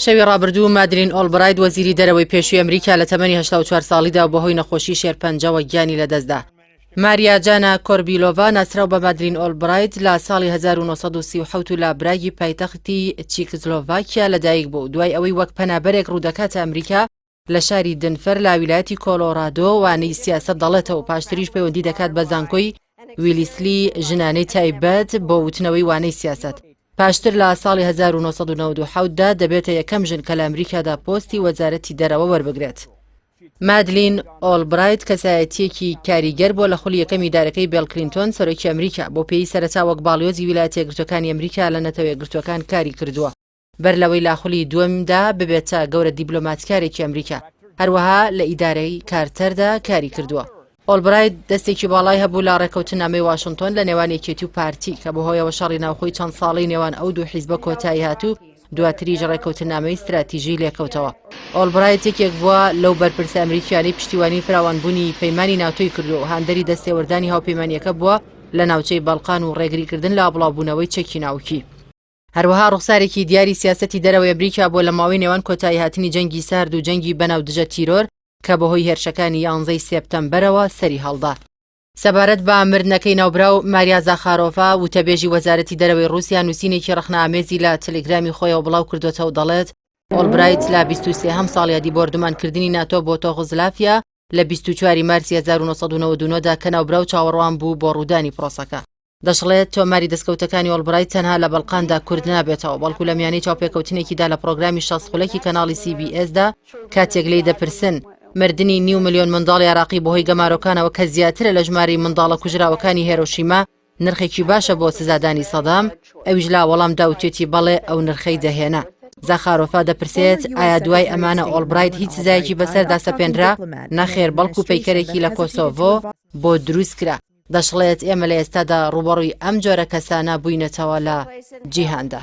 شەوی ڕابردوو مادلین ئۆڵبرایت وەزیری دەرەوەی پێشووی ئەمریکا لە تەمەنی 84 ساڵیدا و بەهۆی نەخۆشی شێرپەنجەوە گیانی لەدەستدا. ماریا جانا کۆربیلۆڤا ناسراو بە مادلین ئۆڵبرایت لە ساڵی 1937 لە براگی پایتەختی چیکسلۆڤاکیا لەدایک بوو دوای ئەوەی وەک پەنابەرێک ڕوودەکاتە ئەمریکا لە شاری دنفەر لە ویلایەتی کۆلۆرادۆ وانەی سیاسەت دەڵێتەوە پاشتریش پەیوەندی دەکات بە زانکۆی ویلیسلی ژنانەی تایبەت بۆ وتنەوەی وانەی سیاسەت. پاشتر لە ساڵی 1997 دا دەبێتە یەکەم ژن کە لە ئەمریکادا پۆستی وەزارەتی دەرەوە وەربگرێت. مادلین ئۆڵبرایت کەسایەتییەکی کاریگەر بووە لە خولی یەکەمی ئیدارەکەی بێڵ کلینتۆن سەرۆکی ئەمریکا، بۆ پێی سەرەتا وەک باڵیۆزی ویلایەتە یەکگرتووەکانی ئەمریکا لە نەتەوە یەکگرتووەکان کاری کردووە. بەر لەوەی لە خولی دووەمدا ببێتە گەورە دیبلۆماتکارێکی ئەمریکا، هەروەها لە ئیدارەی کارتەردا کاری کردووە. ئۆڵبرایت دەستێکی باڵای هەبوو لە ڕێککەوتننامەی واشنتۆن لە نێوان یەکێتی و پارتی کە بەهۆیەوە شەڕی ناوخۆی چەند ساڵەی نێوان ئەو دوو حیزبە کۆتایی هات و دواتریش ڕێککەوتننامەی ستراتیژی لێکەوتەوە. ئۆڵبرایت یەکێک بووە لەو بەرپرسە ئەمریکیانەی پشتیوانی فراوانبوونی پەیمانی ناتۆی کردووە و هاندەری دەستێوەردانی هاوپەیمانییەکە بووە لە ناوچەی بەڵقان و ڕێگریکردن لە بڵاوبوونەوەی چەکی ناوکی. هەروەها ڕوخسارێکی دیاری سیاسەتی دەرەوەی ئەمریکا بووە لە ماوەی نێوان کۆتاییهاتنی جەنگی سارد و جەنگی بەناو دژە تیرۆر کە بەهۆی هێرشەکانی یانزەی سێپتەمبەرەوە سەری هەڵدا. سەبارەت بە مردنەکەی ناوبراو، ماریا زاخارۆڤا، وتەبێژی وەزارەتی دەرەوەی ڕووسیا نووسینێکی ڕەخنەئامێزی لە تەلەگرامی خۆیەوە بڵاو کردۆتەوە دەڵێت، ئۆڵبرایت لە 23 ساڵیادی بۆردومانکردنی ناتۆ بۆ تۆغۆزلافیا لە 24 مارسی 1999 دا کە ناوبراو چاوەڕوان بوو بۆ ڕوودانی پرۆسەکە. دەشڵێت، تۆماری دەستکەوتەکانی ئۆڵبرایت تەنها لە بەڵقاندا کورت نابێتەوە، بەڵکو لە میانەی چاوپێکەوتنێکیدا لە پڕۆگرامی 60 خولەکی کەناڵی سی بی ئێسدا کاتێک لێی دەپرسن مردنی نیو ملیۆن منداڵی عێراقی بەهۆی گەمارۆکانەوە کە زیاترە لە ژمارەی منداڵە کوژراوەکانی هێرۆشیما نرخێکی باشە بۆ سزادانی سەدام، ئەویش لە وەڵامدا وتێتی بەڵێ ئەو نرخەی دەهێنا. زاخارۆفا دەپرسێت ئایا دوای ئەمانە ئۆڵبرایت هیچ سزایەکی بەسەردا سەپێنرا؟ نەخێر، بەڵکو پەیکەرێکی لە کۆسۆڤۆ بۆ دروستکرا. دەشڵێت ئێمە لە ئێستادا ڕووبەڕووی ئەم جۆرە کەسانە بووینەتەوە لە جیهاندا.